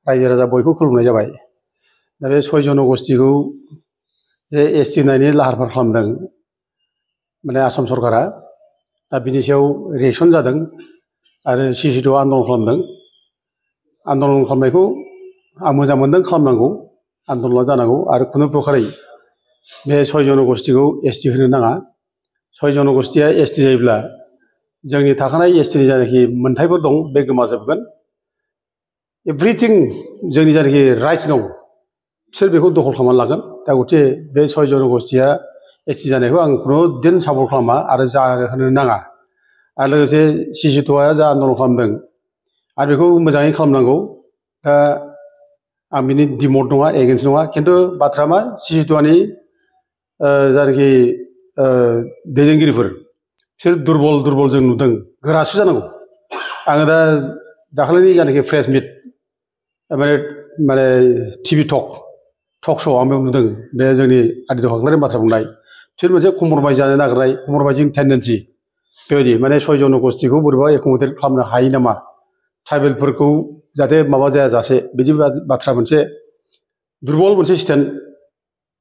रायजो राजा बयखौ खुलुमनाय जाबाय। दा बे 6 जनगोष्ठीखौ जे एसटि होनायनि लाहार फाहार खालामदों माने आसाम सरकारा, दा बिनि सायाव रिएक्सन जादों आरो CC2 आन्दलन खालामदों। आन्दलन खालामनायखौ आं मोजां मोनदों, खालामनांगौ, आन्दलना जानांगौ आरो खुनु प्रकारै बे 6 जनगोष्ठीखौ एसटि होनो नाङा। 6 जनगोष्ठीया एसटि जायोब्ला जोंनि थाखानाय एसटिनि जायनाखि मोन्थायफोर दं बे गोमाजोबगोन। एभ्रिथिं जोंनि जायनाखि राइट्स दं बिसोर बेखौ दखल खालामनानै लागोन। दा गथे बे 6 जनगोष्ठीया एसटि जानायखौ आं खुनुदिन सापर्ट खालामा आरो जाहोनो नाङा। आरो लोगोसे CC2आ जा आन्दलन खालामदों आरो बेखौ मोजाङै खालामनांगौ। दा आं बिनि डिमट नङा, एगेन्स्ट नङा, खिन्थु बाथ्रा मा CC2नि जायनाखि दैदेनगिरिफोर बिसोर दुरबल जों नुदों, गोरासो जानांगौ। आङो दा दाखालिनि जायनाखि प्रेस मिट माने टिभि टक श' आं बेयाव नुदों बे जोंनि आदित्य खाख्लारिनि बाथ्रा बुंनाय, बिसोर मोनसे कम्प्रमाइज जानो नागिरनाय, कम्प्रमाइजिं टेन्डेन्सि बेबायदि माने 6 जनगोष्ठीखौ बोरैबा एकोमोडेट खालामनो हायो नामा, ट्राइबेलफोरखौ जाहाथे माबा जायाजासे, बिदि बाथ्रा मोनसे दुरबल मोनसे स्टेन्ड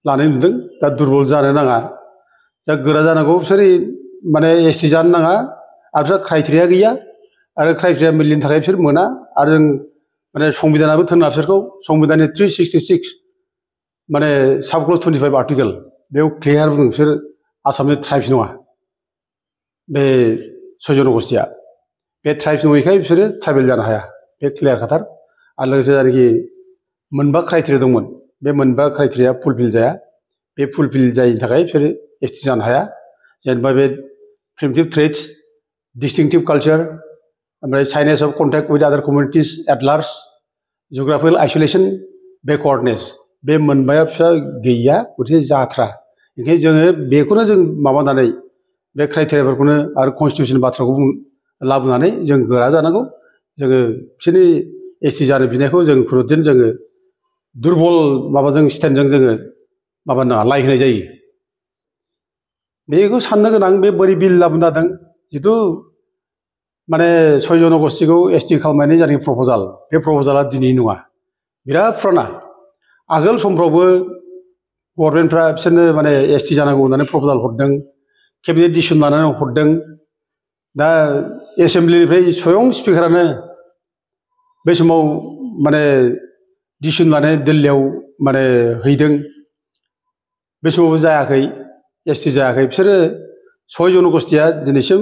लानाय नुदों। दा दुरबल जानो नाङा, दा गोरा जानांगौ। बिसोर माने एसटि जानो नाङा आरो बिसोर क्राइटेरिया गैया आरो क्राइटेरिया मिलिनि थाखाय बिसोर मोना। आरो जों माने संबिधानाबो थोनना बिसोरखौ, संबिधाननि 366 माने साबक्लज 25 आर्टिकेल बेयाव क्लियार बुंदों बिसोर आसामनि ट्राइब्स नङा बे 6 जनगोष्ठीया। बे ट्राइब्स नङैखाय बिसोरो ट्राइबेल जानो हाया, बे क्लियार खाथार। आरो लोगोसे जायनाखि 4 क्राइटेरिया दंमोन बे 4 क्राइटेरिया फुलफिल जाया। बे फुलफिल जायैनि थाखाय बिसोरो एसटि जानो हाया। जेनेबा बे प्रिमिटिभ ट्रेड्स, डिस्टिंक्टिभ कालचार, ओमफ्राय साइनेस अफ कन्टेक्ट उइथ आदार कमिउनिटिस एट लार्ज, जिअग्राफिकेल आइसोलेसन, बेकवार्डनेस, बे 4 फिसा गैया, गथिखे जाथ्रा। ओंखायनो जोङो बेखौनो जों माबानानै बे क्राइटेरियाफोरखौनो आरो कनस्टिटिउसन बाथ्राखौ लाबोनानै जों गोरा जानांगौ। जोङो बिसोरनि एसटि जानो बिनायखौ जों खुनुदिन जोङो दुरबल माबाजों स्टेन्डजों जोङो माबा नाङा, लाइ होनाय जायो। बेखौ साननो गोनां, बे बोरै बिल लाबोनो जादों जिथु माने 6 जनगोष्ठीखौ एसटि खालामनायनि जायनाखि प्रप'जाल, बे प्रप'जाला दिनै नङा, बिराद फुराना। आगोल समफ्रावबो गभर्नमेन्टफ्रा बिसोरनो माने एसटि जानांगौ होननानै प्रप'जाल हरदों, केबिनेट डिसिसन लानानै हरदों। दा एसेमब्लिनिफ्राय स्वयं स्पिकारानो बै समाव माने डिसिसन लानानै दिल्लीयाव माने हैदों, बे समावबो जायाखै, एसटि जायाखै। बिसोरो 6 जनगोष्ठीया दिनैसिम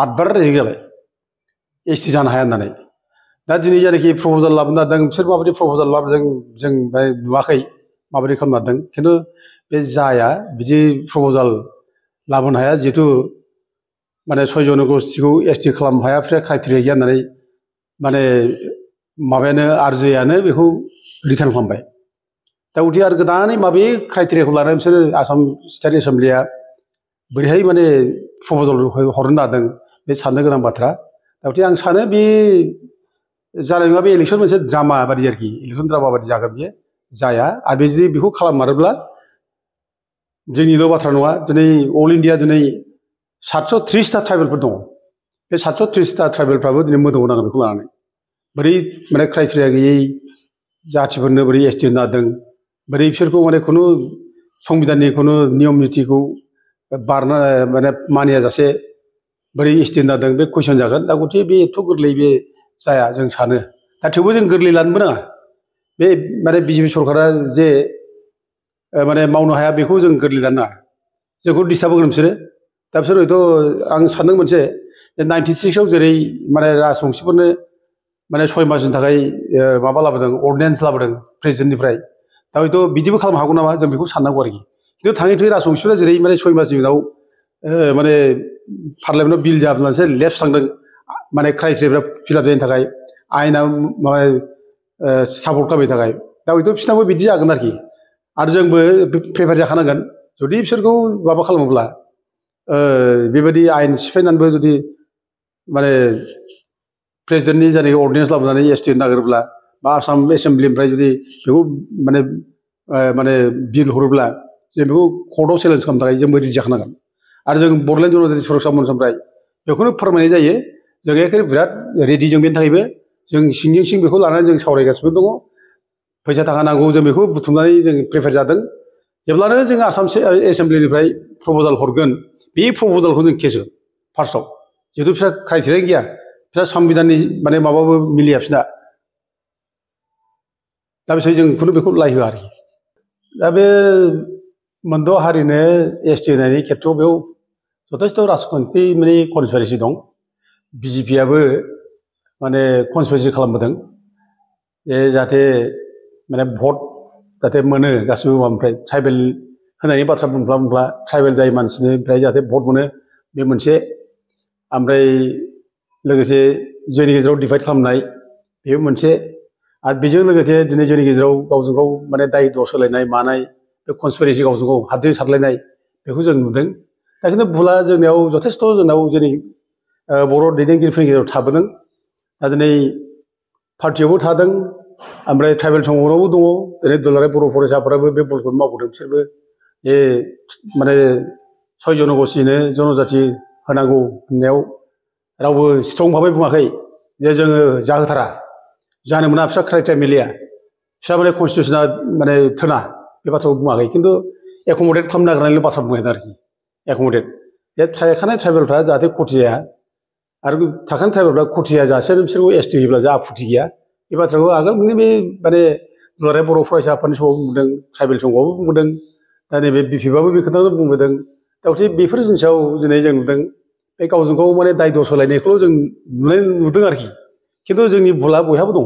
8 बार रेजेक्ट जाबाय एसटि जानो हाया होननानै। दा दिनै जायनाखि प्रप'जाल लाबोनो नागिरदों बिसोर माबायदि प्रप'जाल लाबोदों जों नुवाखै, माबायदि खालामनो नागिरदों। खिन्थु बे जाया, बिदि प्रप'जाल लाबोनो हाया। जिहेथु माने 6 जनगोष्ठीखौ एसटि खालामनो हाया, बिसोर क्राइटेरिया गैया होननानै माने माबायानो आरजेआनो बेखौ रिटार्न खालामबाय। दा गथिखे आरो गोदानै माबे क्राइटेरियाखौ लानानै बिसोरो आसाम स्टेट एसेमब्लिया बोरैहाय माने प्रप'जाल हरनो नागिरदों, बे साननो गोनां बाथ्रा। दा गथिखे आं सानो बे जानाय नङा, बे इलेक्सन मोनसे ड्रामा बादि आरोखि, इलेक्सन ड्रामा बादि जागोन, बियो जाया। आरो बे जुदि बेखौ खालाममारोब्ला जोंनिल' बाथ्रा नङा, दिनै अल इन्डिया दिनै 730टा ट्राइबेलफोर दङ। बे 730टा ट्राइबेलफ्राबो दिनै मोदोमाव नांगोन बेखौ लानानै। बोरै माने क्राइटेरिया गैयै जाथिफोरनो बोरै एसटि होनो नागिरदों, बोरै बिसोरखौ माने खुनु संबिधाननि खुनु नियम नितिखौ बारना माने मानियाजासे बोरै एसटि होनो नागिरदों, बे कुइसन जागोन। दा गथिखे बे एथ' गोरलै बे जाया जों सानो। दा थेवबो जों गोरलै लानोबो नाङा। बे माने बिजेपि सरकारा जे माने मावनो हाया बेखौ जों गोरलै लानो नाङा। जोंखौ डिस्टार्ब होगोन बिसोरो। दा बिसोर हयथ' आं सानदों मोनसे 96आव जेरै माने राजबंसिफोरनो माने 6 मासनि थाखाय माबा लाबोदों, अर्डिनेन्स लाबोदों प्रेसिडेन्टनिफ्राय। दा हयथ' बिदिबो खालामनो हागौ नामा, जों बेखौ साननांगौ आरोखि। खिन्थु थाङै थुङै राजबंसिफोरा जेरै माने 6 मासनि उनाव माने पार्लियामेन्टआव बिल जाबोनानैसो लेफ्ट थांदों, माने क्राइटेरियाफ्रा फिलाप जायैनि थाखाय, आयेना माबा सापर्ट खालामैनि थाखाय। दा हयथ' बिसोरनाबो बिदि जागोन आरोखि। आरो जोंबो प्रिपेयार जाखानांगोन, जुदि बिसोरखौ माबा खालामोब्ला बेबायदि आयेन सिफायनानैबो जुदि माने प्रेसिडेन्टनि जायनाखि अर्डिनेन्स लाबोनानै एसटि होनो नागिरोब्ला, बा आसाम एसेमब्लिनिफ्राय जुदि बेखौ माने बिल हरोब्ला जों बेखौ कर्टआव चेलेन्ज खालामनो थाखाय जोंबो रेडि जाखानांगोन। आरो जों बड'लेण्ड जनजाति सुरक्षा मन्चनिफ्राय बेखौनो फोरमायनाय जायो, जों एखेबारे बिराद रेडि, जों बेनि थाखायबो जों सिंजों सिं बेखौ लानानै जों सावरायगासिनो दङ। फैसा थाखा नांगौ जों बेखौ बुथुमनानै जों प्रिपेयार जादों जेब्लानो जों आसाम एसेम्ब्लिनिफ्राय प्रप'जाल हरगोन बे प्रप'जालखौ जों केस होगोन फार्स्टआव जिहेतु बिस्रा क्राइटेरिया गैया बिस्रा संबिधाननि माने माबाबो मिलिया बिसोरना दा बिसोर जों खुनु बेखौ लाय होआ आरोखि दा बे मोनद' हारिनो एसटि होनायनि खेथ्रआव बेयाव जथेस्थ' राजखान्थि माने कनस्पिरेसि दं बिजेपिआबो माने कनस्पिरेसि खालामबोदों जाहाथे माने भट जाहाथे मोनो गासिबो माबानिफ्राय ट्राइबेल होनायनि बाथ्रा बुंब्ला ट्राइबेल जाय मानसिनिफ्राय जाहाथे भट मोनो बे मोनसे ओमफ्राय लोगोसे जोंनि गेजेराव डिभाइड खालामनाय बेबो मोनसे आरो बेजों लोगोसे दिनै जोंनि गेजेराव गावजों गाव माने दाय दस होलायनाय मानाय बे कनस्पिरेसि गावजों गाव हाद्रि सारलायनाय बेखौ जों नुदों दा खिन्थु भुला जोंनियाव जथेस्थ' जोंनाव जोंनि बर' दैदेनगिरिफोरनि गेजेराव थाबोदों दा दिनै पार्टियावबो थादों ओमफ्राय ट्राइबेल संगठनावबो दङ दिनै दुलाराय बर' फरायसाफोराबो बे भुलखौनो मावबोदों बिसोरबो बे माने 6 जन'गोष्ठिनो जनजाति होनांगौ होननायाव रावबो स्ट्रं भाबै बुङाखै जे जोङो जाहोथारा जानो मोना बिस्रा क्राइटेरिया मिलिया बिस्रा माने कनस्टिटिउसना माने थोना बे बाथ्राखौ बुङाखै खिन्थु एकमडेट खालामनो नागिरनायल' बाथ्रा बुंदों आरोखि एकमडेट बे थाखानाय ट्राइबेलफ्रा जाहाथे खथि जाया आरो थाखानाय ट्राइबेलफ्रा खथि जायाजासे बिसोरखौ एसटि होयोब्ला जोंहा आपत्ति गैया बे बाथ्राखौ आगोलनि बे माने दुलाराय बर' फरायसा आफादनि समाव बुंदों ट्राइबेल संघआबो बुंदों दा नैबे बिपिएफआबो बे खोथाखौ बुंबोदों दा गथिखे बेफोर जिनिसाव दिनै जों नुदों बे गावजों गाव माने दाय दस होलायनायखौल' जों नुदों आरोखि खिन्थु जोंनि भुला बयहाबो दं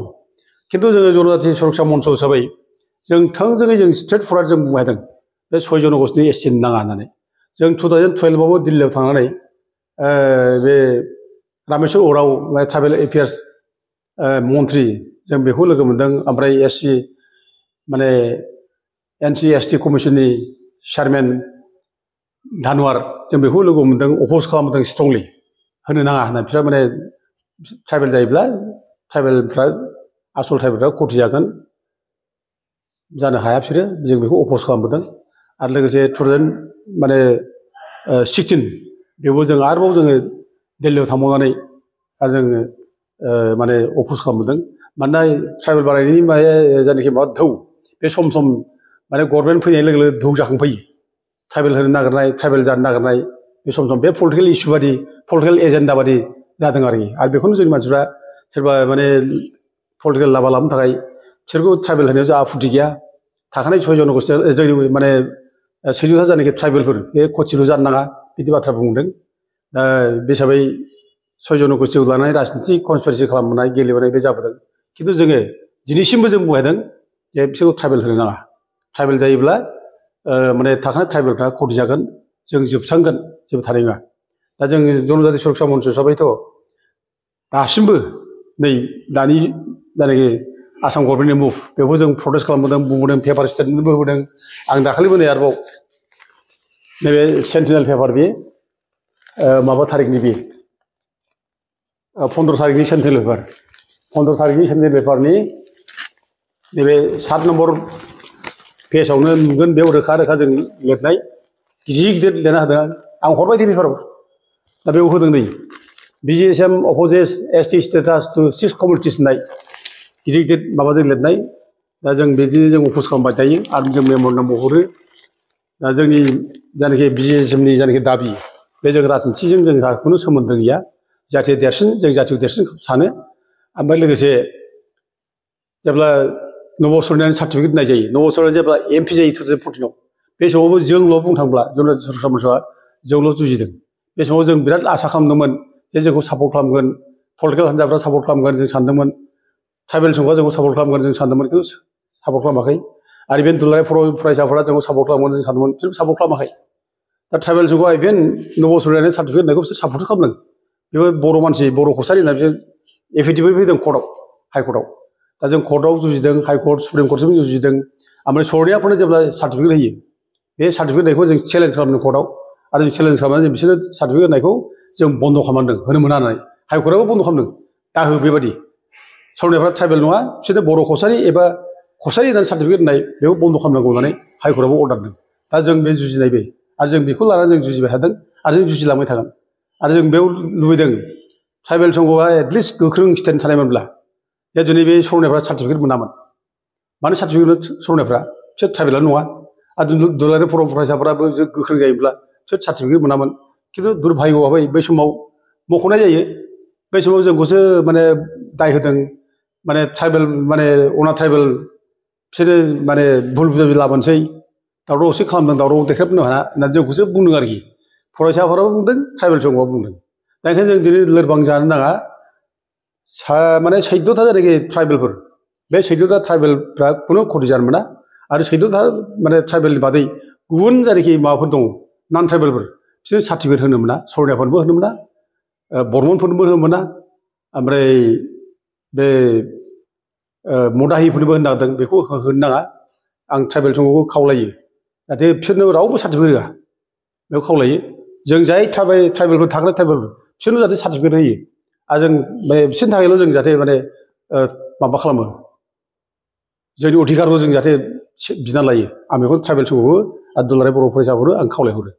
खिन्थु जोङो जनजाति सुरक्षा मन्च हिसाबै जों थोंजोङै जों स्ट्रेट फरवार्ड जों बुंबायदों बे 6 जन'गोष्ठिनि एसटि नाङा होननानै जों 2012आवबो दिल्लीयाव थांनानै बे रामेश्वर उराव ट्राइबेल एफेयार्स मन्थ्रि जों बेखौ लोगो मोन्दों ओमफ्राय एससि माने एनसि एसटि कमिसननि चेयारमेन धानवार जों बेखौ लोगो मोन्दों अप'ज खालामदों स्ट्रंलि होनो नाङा होनना बिस्रा माने ट्राइबेल जायोब्ला ट्राइबेलफ्रा आसल ट्राइबेलफ्रा खथि जागोन जानो हाया बिसोरो जों बेखौ अप'ज खालामबोदों आरो लोगोसे 2016 बेवबो जों आरोबाव जोङो दिल्लीयाव थांबावनानै आरो जोङो माने अप'ज खालामबोदों मानोना ट्राइबेल बारायनायनि माने जायनाखि माबा धौ बे सम सम माने गभर्नमेन्ट फैनाय लोगो लोगो धौ जाखांफैयो ट्राइबेल होनो नागिरनाय ट्राइबेल जानो नागिरनाय बे सम सम बे पलिटिकेल इस्यु बादि पलिटिकेल एजेन्डा बादि जादों आरोखि आरो बेखौनो जोंनि मानसिफ्रा सोरबा माने पलिटिकेल लाबा लाबोनो थाखाय बिसोरखौ ट्राइबेल होनायाव जोंहा आपत्ति गैया थाखानाय 6 जन'गोष्ठिया जोंनि माने 16था जानाखि ट्राइबेलफोर बे खथिल' जानो नाङा बिदि बाथ्रा बुंदों दा बे हिसाबै 6 जन'गोष्ठिखौ लानानै राजनिथि कनस्पिरेसि खालामनाय गेलेबोनाय बे जाबोदों खिन्थु जोङो दिनैसिमबो जों बुंदों जे बिसोरखौ ट्राइबेल होनो नाङा ट्राइबेल जायोब्ला माने थाखानाय ट्राइबेलफ्रा खथि जागोन जों जोबस्रांगोन जेबो थानाय नङा दा जों जनजाति सुरक्षा मन्च हिसाबैथ' दासिमबो नै दानि जायनाखि आसाम गभर्नमेन्टनि मुभ बेखौ जों प्रटेस्ट खालामबोदों बुंबोदों पेपार स्टेटमेन्टबो होबोदों आं दाखालिबो नै आरोबाव नैबे सेन्टिनेल पेपार बे माबा थारिखनि बे 15 तारिखनि सेन्टिनेल पेपार 15 तारिखनि सेन्टिनेल पेपारनि नैबे 7 नम्बर पेजावनो नुगोन बेयाव रोखा रोखा जों लिरनाय गिदिर गिदिर लिरना होदों आं हरबाय दे पेपाराव दा बेयाव होदों नै BGSM opposes ST status to 6 communities होननाय गिदिर गिदिर माबाजों लिरनाय दा जों बिदिनो जों अपोज खालामबाय थायो आरो जों मेम'रेन्डाम हरो दा जोंनि जायनाखि BGSMनि जायनाखि दाबि बे जों राजनिथिजों जोंहा खुनु सोमोन्दो गैया जाथि देरसिन जों जाथिखौ देरसिन सानो ओमफ्राय लोगोसे जेब्ला नब सरनायनि सार्टिफिकेट होनाय जायो नब सरनाय जेब्ला MP जायो 2014आव बे समावबो जोंल' बुंनो थांब्ला जनजाति सुरक्षा मन्चआ जोंल' जुजिदों बे समाव जों बिराद आसा खालामदोंमोन जे जोंखौ सापर्ट खालामगोन पलिटिकेल हान्जाफ्रा सापर्ट खालामगोन जों सानदोंमोन ट्राइबेल संघआ जोंखौ सापर्ट खालामगोन जों सानदोंमोन खिन्थु सापर्ट खालामाखै आरो इभेन दुलाराय फरायसाफोरा जोंखौ सापर्ट खालामगोन जों सानदोंमोन बिसोर सापर्ट खालामाखै दा ट्राइबेल संघआ इभेन नब सरनायनि सार्टिफिकेट होनायखौ बिसोर सापर्ट खालामदों बेबो बर' मानसि बर' कसारि होनना बिसोर एफिडेभिट फैदों कर्टआव हाइकर्टआव दा जों कर्टआव जुजिदों हाइकर्ट सुप्रिम कर्टसिम जुजिदों ओमफ्राय सरनायाफोरनो जेब्ला सार्टिफिकेट होयो बे सार्टिफिकेट होनायखौ जों चेलेन्ज खालामदों कर्टआव आरो जों चेलेन्ज खालामनानै जों बिसोरनो सार्टिफिकेट होनायखौ जों बन्द' खालामदों होनो मोना होननानै हाइकर्टआबो बन्द' खालामदों दा हो बेबायदि सरनायफ्रा ट्राइबेल नङा बिसोरनो बर' कसारि एबा कसारि होननानै सार्टिफिकेट होनाय बेखौ बन्द' खालामनांगौ होननानै हाइकर्टआबो अर्डार होदों दा जों बे जुजिनाय बे आरो जों बेखौ लानानै जों जुजिबाय थादों आरो जों जुजिलांबाय थागोन आरो जों बेयाव लुबैदों ट्राइबेल संघआ एटलिस्ट गोख्रों स्टेन्ड थानायमोनब्ला जे दिनै बे सरनायफ्रा सार्टिफिकेट मोनामोन मानो सार्टिफिकेट सरनायफ्रा बिसोर ट्राइबेलानो नङा आरो दुलाराय बर' फरायसाफोराबो गोख्रों जायोब्ला बिसोर सार्टिफिकेट मोनामोन खिन्थु दुर्भाग्यआवहाय बै समाव मख'नाय जायो बै समाव जोंखौसो माने दाय होदों माने ट्राइबेल माने अना ट्राइबेल बिसोरो माने भुल बुजाबि लाबोनोसै दावराव दावसि खालामदों दावराव देख्रेबनो हाया होननानै जोंखौसो बुंदों आरोखि फरायसाफोराबो बुंदों ट्राइबेल संघआ बुंदों दा ओंखायनो जों दिनै लोरबां जानो नाङा माने 14था जायनाखि ट्राइबेलफोर बे 14था ट्राइबेलफ्रा खुनु खति जानो मोना आरो 14था माने ट्राइबेलनि बादै गुबुन जायनाखि माबाफोर दङ नन ट्राइबेलफोर बिसोर सार्टिफिकेट होनो मोना सरनायफोरनोबो होनो मोना बर्मनफोरनोबो होनो मोना ओमफ्राय बे मदाहिफोरनोबो होनो नागिरदों बेखौ होनो नाङा आं ट्राइबेल संघखौ खावलायो जाहाथे बिसोरनो रावबो सार्टिफिकेट होआ बेखौ खावलायो जों जाय ट्राइबेलफोर थाग्रा ट्राइबेलफोर बिसोरनो जाहाथे सार्टिफिकेट होयो आरो जों बिसोरनि थाखायल' जों जाहाथे माने माबा खालामो जोंनि अधिकारखौ जों जाहाथे बिना लायो आं बेखौ ट्राइबेल संघखौबो आरो दुलाराय बर' फरायसाफोरखौ आं खावलायहरो